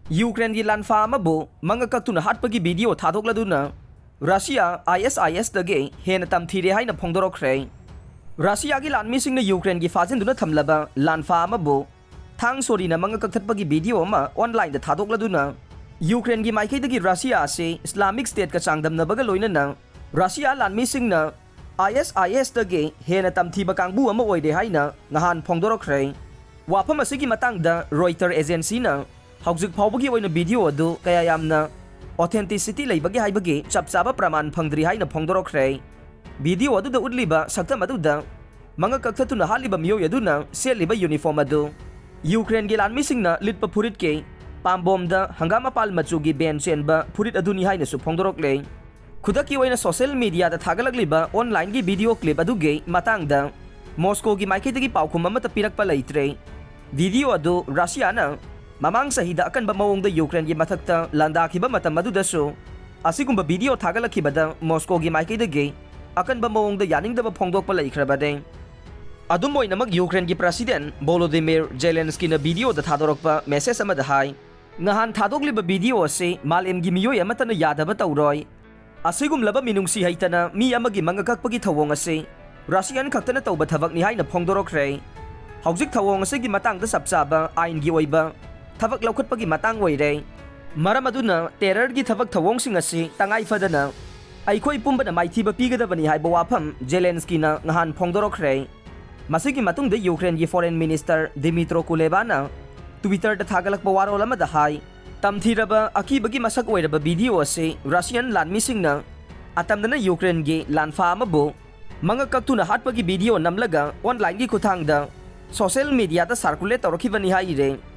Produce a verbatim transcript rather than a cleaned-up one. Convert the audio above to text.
ꯌꯨꯀ꯭ꯔꯦꯟꯒꯤ ꯂꯥꯟꯐꯥ ꯑꯃꯕꯨ ꯃꯉꯛ ꯀꯛꯇꯨꯅ ꯍꯥꯠꯄꯒꯤ video ꯊꯥꯗꯣꯛꯂꯗꯨꯅ Russia ꯑꯥꯏ ꯑꯦꯁ ꯑꯥꯏ ꯑꯦꯁꯇꯒꯤ ꯍꯦꯟꯅ ꯇꯝꯊꯤꯔꯦ ꯍꯥꯏꯅ ꯐꯣꯡꯗꯣꯔꯛꯈ꯭ꯔꯦ꯫ ꯔꯁꯤꯌꯥꯒꯤ ꯂꯥꯟꯃꯤꯁꯤꯡꯅ ꯌꯨꯀ꯭ꯔꯦꯟꯒꯤ ꯐꯥꯖꯤꯟꯗꯨꯅ ꯊꯝꯂꯕ ꯂꯥꯟꯐꯥ ꯑꯃꯕꯨ ꯊꯥꯡ ꯁꯣꯔꯤꯅ ꯃꯉꯛ ꯀꯛꯊꯠꯄꯒꯤ ꯚꯤꯗꯤꯑꯣ ꯑꯃ ꯑꯣꯟꯂꯥꯏꯟꯗ ꯊꯥꯗꯣꯛꯂꯗꯨꯅ ꯌꯨꯀ꯭ꯔꯦꯟꯒꯤ ꯃꯥꯏꯀꯩꯗꯒꯤ ꯔꯁꯤꯌꯥ ꯑꯁꯤ ꯏꯁꯂꯥꯃꯤꯛ ꯁ꯭ꯇꯦꯠꯀ ꯆꯥꯡꯗꯝꯅꯕꯒ ꯂꯣꯏꯅꯅ ꯔꯁꯤꯌꯥ ꯂꯥꯟꯃꯤꯁꯤꯡꯅ ꯑꯥꯏ ꯑꯦꯁ ꯑꯥꯏ ꯑꯦꯁꯇꯒꯤ ꯍꯦꯟꯅ ꯇꯝꯊꯤꯕ ꯀꯥꯡꯕꯨ ꯑꯃ ꯑꯣꯏꯔꯦ ꯍꯥꯏꯅ ꯉꯍꯥꯟ ꯐꯣꯡꯗꯣꯔꯛꯈ꯭ꯔꯦ꯫ ꯋꯥꯐꯝ ꯑꯁꯤꯒꯤ ꯃꯇꯥꯡꯗ ꯔꯣꯏꯇꯔ ꯑꯦꯖꯦꯟꯁꯤꯅ ꯍꯧꯖꯤꯛ ꯐꯥꯎꯕꯒꯤ ꯑꯣꯏꯅ ꯚꯤꯗꯤꯑꯣ ꯑꯗꯨ ꯀꯌꯥ ꯌꯥꯝꯅ authenticity ꯂꯩꯕꯒꯦ ꯍꯥꯏꯕꯒꯤ ꯆꯞ ꯆꯥꯕ ꯄ꯭ꯔꯃꯥꯟ ꯐꯪꯗ꯭ꯔꯤ ꯍꯥꯏꯅ ꯐꯣꯡꯗꯣꯔꯛꯈ꯭ꯔꯦ꯫ ꯚꯤꯗꯤꯑꯣ ꯑꯗꯨꯗ ꯎꯠꯂꯤꯕ ꯁꯛꯇꯝ ꯑꯗꯨꯗ ꯃꯉꯛ ꯀꯛꯊꯠꯇꯨꯅ ꯍꯥꯠꯂꯤꯕ ꯃꯤꯑꯣꯏ ꯑꯗꯨꯅ ꯁꯦꯠꯂꯤꯕ ꯌꯨꯅꯤꯐꯣꯔꯝ ꯑꯗꯨ ꯌꯨꯀ꯭ꯔꯦꯟꯒꯤ ꯂꯥꯟꯃꯤꯁꯤꯡꯅ ꯂꯤꯠꯄ ꯐꯨꯔꯤꯠꯀꯤ ꯄꯥꯝꯕꯣꯝꯗ ꯍꯪꯒꯥꯝ ꯃꯄꯥꯜ ꯃꯆꯨꯒꯤ ꯕꯦꯟ ꯆꯦꯟꯕ ꯐꯨꯔꯤꯠ ꯑꯗꯨꯅꯤ ꯍꯥꯏꯅꯁꯨ ꯐꯣꯡꯗꯣꯔꯛꯂꯦ꯫ ꯈꯨꯗꯛꯀꯤ ꯑꯣꯏꯅ ꯁꯣꯁꯤꯌꯦꯜ ꯃꯤꯗꯤꯌꯥꯗ ꯊꯥꯒꯠꯂꯛꯂꯤꯕ ꯑꯣꯟꯂꯥꯏꯟꯒꯤ ꯚꯤꯗꯤꯑꯣ ꯀ꯭ꯂꯤꯞ ꯑꯗꯨꯒꯤ ꯃꯇꯥꯡꯗ ꯃꯣꯁꯀꯣꯒꯤ ꯃꯥꯏꯀꯩꯗꯒꯤ ꯄꯥꯎꯈꯨꯝ ꯑꯃꯠꯇ ꯄꯤꯔꯛꯄ ꯂꯩꯇ꯭ꯔꯦ꯫ ꯚꯤꯗꯤꯑꯣ ꯑꯗꯨ ꯔꯁꯤꯌꯥꯅ ꯃꯃꯥꯡ ꯆꯍꯤꯗ ꯑꯀꯟꯕ ꯃꯑꯣꯡꯗ ꯌꯨꯀ꯭ꯔꯦꯟꯒꯤ ꯃꯊꯛꯇ ꯂꯥꯟꯗꯥꯈꯤꯕ ꯃꯇꯝ ꯑꯗꯨꯗꯁꯨ ꯑꯁꯤꯒꯨꯝꯕ ꯚꯤꯗꯤꯑꯣ ꯊꯥꯒꯠꯂꯛꯈꯤꯕꯗ ꯃꯣꯁꯀꯣꯒꯤ ꯃꯥꯏꯀꯩꯗꯒꯤ ꯑꯀꯟꯕ ꯃꯑꯣꯡꯗ ꯌꯥꯅꯤꯡꯗꯕ ꯐꯣꯡꯗꯣꯛꯄ ꯂꯩꯈ꯭ꯔꯕꯅꯤ꯫ ꯑꯗꯨꯝ ꯑꯣꯏꯅꯃꯛ, ꯌꯨꯀ꯭ꯔꯦꯟꯒꯤ ꯄ꯭ꯔꯁꯤꯗꯦꯟ ꯚꯣꯂꯣꯗꯤꯃꯤꯔ ꯖꯦꯂꯦꯟꯁꯀꯤꯅ ꯚꯤꯗꯤꯑꯣꯗ ꯊꯥꯗꯣꯔꯛꯄ ꯃꯦꯁꯦꯖ ꯑꯃꯗ ꯍꯥꯏ, "ꯉꯍꯥꯟ ꯊꯥꯗꯣꯛꯂꯤꯕ ꯚꯤꯗꯤꯑꯣ ꯑꯁꯤ ꯃꯥꯂꯦꯝꯒꯤ ꯃꯤꯑꯣꯏ ꯑꯃꯠꯇꯅ ꯌꯥꯗꯕ ꯇꯧꯔꯣꯏ꯫ ꯑꯁꯤꯒꯨꯝꯂꯕ ꯃꯤꯅꯨꯡꯁꯤ ꯍꯩꯇꯅ ꯃꯤ ꯑꯃꯒꯤ ꯃꯉꯛ ꯀꯛꯄꯒꯤ ꯊꯧꯑꯣꯡ ꯑꯁꯤ ꯔꯁꯤꯌꯥꯟ ꯈꯛꯇꯅ ꯇꯧꯕ ꯊꯕꯛꯅꯤ" ꯍꯥꯏꯅ ꯐꯣꯡꯗꯣꯔꯛꯈ꯭ꯔꯦ꯫ ꯍꯧꯖꯤꯛ ꯊꯧꯑꯣꯡ ꯑꯁꯤꯒꯤ ꯃꯇꯥꯡꯗ ꯆꯞ ꯆꯥꯕ ꯑꯥꯏꯟꯒꯤ ꯑꯣꯏꯕ ꯊꯕꯛ ꯂꯧꯈꯠꯄꯒꯤ ꯃꯇꯥꯡ ꯑꯣꯏꯔꯦ꯫ ꯃꯔꯝ ꯑꯗꯨꯅ ꯇꯦꯔꯔꯒꯤ ꯊꯕꯛ ꯊꯧꯑꯣꯡꯁꯤꯡ ꯑꯁꯤ ꯇꯉꯥꯏ ꯐꯗꯅ ꯑꯩꯈꯣꯏ ꯄꯨꯝꯕꯅ ꯃꯥꯏꯊꯤꯕ ꯄꯤꯒꯗꯕꯅꯤ ꯍꯥꯏꯕ ꯋꯥꯐꯝ ꯖꯦꯂꯦꯟꯁꯀꯤꯅ ꯉꯍꯥꯟ ꯐꯣꯡꯗꯣꯔꯛꯈ꯭ꯔꯦ꯫ ꯃꯁꯤꯒꯤ ꯃꯇꯨꯡꯗ ꯌꯨꯀ꯭ꯔꯦꯟꯒꯤ ꯐꯣꯔꯦꯟ ꯃꯤꯅꯤꯁꯇꯔ ꯗꯤꯃꯤꯇ꯭ꯔꯣ ꯀꯨꯂꯦꯕꯥꯅ ꯇ꯭ꯋꯤꯇꯔꯗ ꯊꯥꯒꯠꯂꯛꯄ ꯋꯥꯔꯣꯜ ꯑꯃꯗ ꯍꯥꯏ, "ꯇꯝꯊꯤꯔꯕ ꯑꯀꯤꯕꯒꯤ ꯃꯁꯛ ꯑꯣꯏꯔꯕ ꯚꯤꯗꯤꯑꯣ ꯑꯁꯤ ꯔꯁꯤꯌꯟ ꯂꯥꯟꯃꯤꯁꯤꯡꯅ ꯑꯇꯝꯅꯅ ꯌꯨꯀ꯭ꯔꯦꯟꯒꯤ ꯂꯥꯟꯐꯥ ꯑꯃꯕꯨ ꯃꯉꯛ ꯀꯛꯇꯨꯅ ꯍꯥꯠꯄꯒꯤ ꯚꯤꯗꯤꯑꯣ ꯅꯝꯂꯒ ꯑꯣꯟꯂꯥꯏꯟꯒꯤ ꯈꯨꯠꯊꯥꯡꯗ ꯁꯣꯁꯤꯌꯦꯜ ꯃꯤꯗꯤꯌꯥꯗ ꯁꯥꯔꯀꯨꯂꯦꯠ ꯇꯧꯔꯛꯈꯤꯕꯅꯤ" ꯍꯥꯏꯔꯦ꯫